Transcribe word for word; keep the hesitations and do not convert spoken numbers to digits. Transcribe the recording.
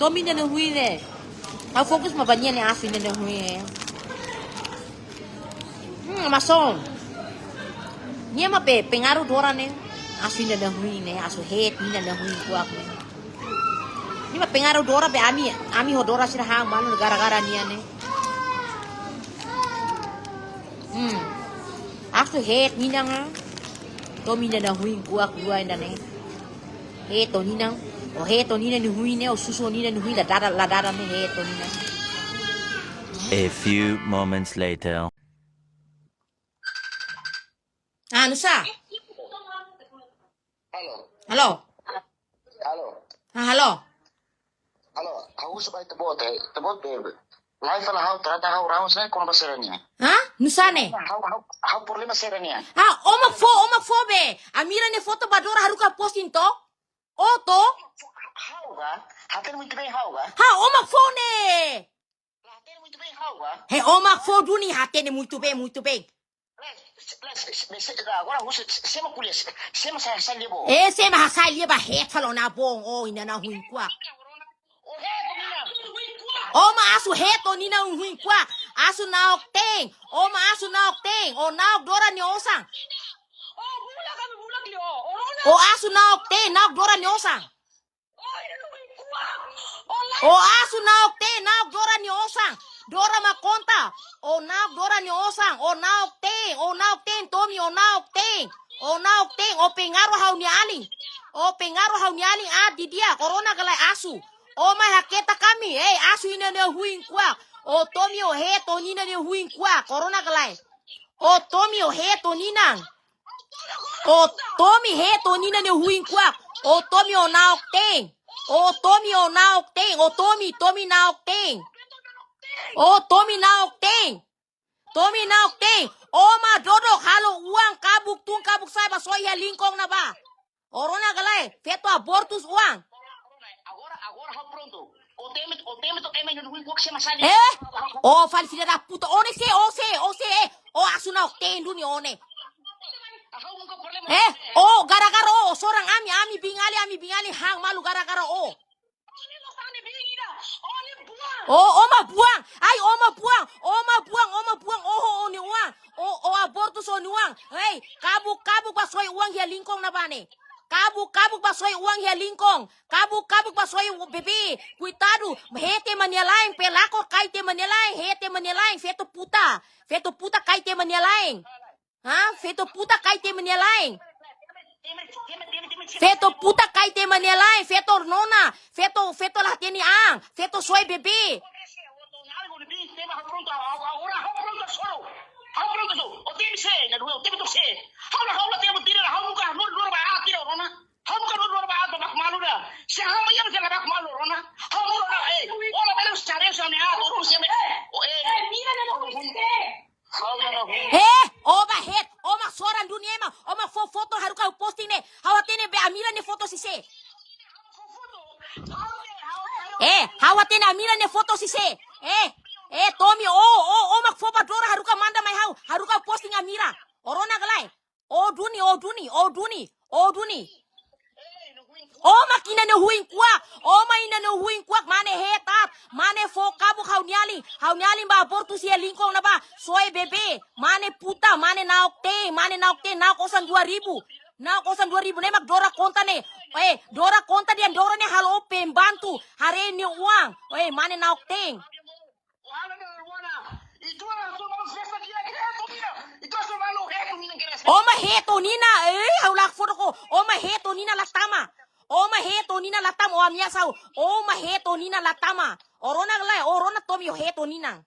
Tomi nia huin ne'e. Ha'u fokus mak ba nia ne'e, asu nia huin ne'e. Hmm, mason. Nia mak pe, pengaruh Dora ne'e. Asu nia huin ne'e, asu het nia huin kuak ne'e. Nia mak pengaruh Dora be ami, ami ho Dora sira han malu gara-gara nia ne'e. Hmm. Asu het nia nga. Tomi nia huin kuak rua ida ne'e. Het ó-nia. Ó het ó-nia nia huin ne'e, ó susu ó-nia nia huin la dada, la dada ne'e het ó-nia. A few moments later. Ah, nusá? Halo. Halo. Halo. Ah, halo. Halo, ha'u husu ba ita-boot, eh, ita-boot, eh, lai fala ha'u, trata ha'u raus, eh, kona-ba sira-nian. Hah? Nusá ne'e? Ha'u, ha'u, ha'u problema sira-nian. Ah, ó mak fó, ó mak fó be. Amira nia foto ba Dora haruka posting to? Ó to? Ha'u ka? Hatene muito bem ha'u ka? Ha, ó mak fó ne'e. Hatene muito bem ha'u ka? He, ó mak fó duni, hatene muito bem, muito bem. Agora, sé mak ko'alia, sé mak sa-, sa lia bo. Eh, sé mak hasai lia ba het fali ona boon, ó inan huin kuak. Ó mak asu het ó-nia huin kuak. Asu na'ok teen. Ó mak asu na'ok teen. Ó na'ok Dora nia osan. Ó asu na'ok teen, na'ok Dora nia osan. Ó asu na'ok teen, na'ok Dora nia osan. Dora mak konta. Ó na'ok Dora nia osan. Ó na'ok teen, ó na'ok teen, Tomi, ó na'ok teen. Ó na'ok teen, ó pengaruh ha'u-nia alin. Ó pengaruh ha'u-nia alin, ah, didi'ak, ó rona ka lae asu. Ó mai haketak ami, eh, asu inan huin kuak. Ó Tomi, ó het ó-nia huin kuak, ó rona ka lae. Ó Tomi, ó het ó-nia. Ó Tomi het ó-nia huin kuak. Ó Tomi, ó na'ok teen. Ó Tomi, ó na'ok teen. Ó Tomi, Tomi na'ok teen. Ó Tomi na'ok teen. Tomi na'ok teen. Ó mak dodok halo oan kabuk tun kabuk sa'e ba soe iha lingkong ne'ebá. Ó rona ka lae, feto abortus oan. Agora, agora ha'u prontu. Ó temi, ó temi, ó temi, não vou ser mais ali. Eh? Ó fali filha da puta. Ó ne'e sé, ó sé, ó sé, eh. Ó asu na'ok teen duni ó ne'e. Eh? Ó gara-gara ó, ó soran ami, ami biin-alin, ami biin-alin han malu gara-gara ó. Ó, ó mak buan. Ai, ó mak buan. Ó mak buan, ó mak buan. Ó ho ó-nia oan. Ó, ó abortus ó-nia oan. Hei, kabuk, kabuk ba soe oan iha lingkong ne'ebá ne'e. Kabuk, kabuk ba soe oan iha lingkong. Kabuk, kabuk ba soe bebé. Koitadu, het ema nia la'en, pelakor kaer ema nia la'en, het ema nia la'en, feto puta. Feto puta kaer ema nia la'en. Ha? Feto puta kaer ema nia la'en. Feto puta kaer ema nia la'en, feto nona, feto, feto la hatene an, feto soe bebé. Eh, ó ba het, ó mak soran duni ema, ó mak fó foto haruka ha'u posting ne'e. Ha'u hatene be Amira nia foto husi sé. Eh, ha'u hatene Amira nia foto husi sé. Eh, eh, Tomi, ó, ó, ó mak fó ba Dora haruka manda mai ha'u, haruka posting Amira. Ó rona ka lae. Ó duni, ó duni, ó duni, ó duni. Ó mak inan huin kuak, ó mak inan huin kuak, mane hetat, mane fó kabuk ha'u-nia alin, ha'u-nia alin ba abortus iha lingkong ne'ebá, soe bebé, mane puta, mane na'ok teen, mane na'ok teen, na'ok osan dua ribu, na'ok osan dua ribu ne'e mak Dora konta ne'e, eh, Dora konta dehan Dora ne'e halo pembantu, haree nia oan, eh, mane na'ok teen. Ó mak het ó-nia, eh, ha'u la foto ko. Ó mak het ó-nia la tama. Ó mak het ó-nia la tama, ó ameasa ha'u. Ó mak het ó-nia la tama. Ó rona ka lae, ó rona Tomi, ó het ó-nia.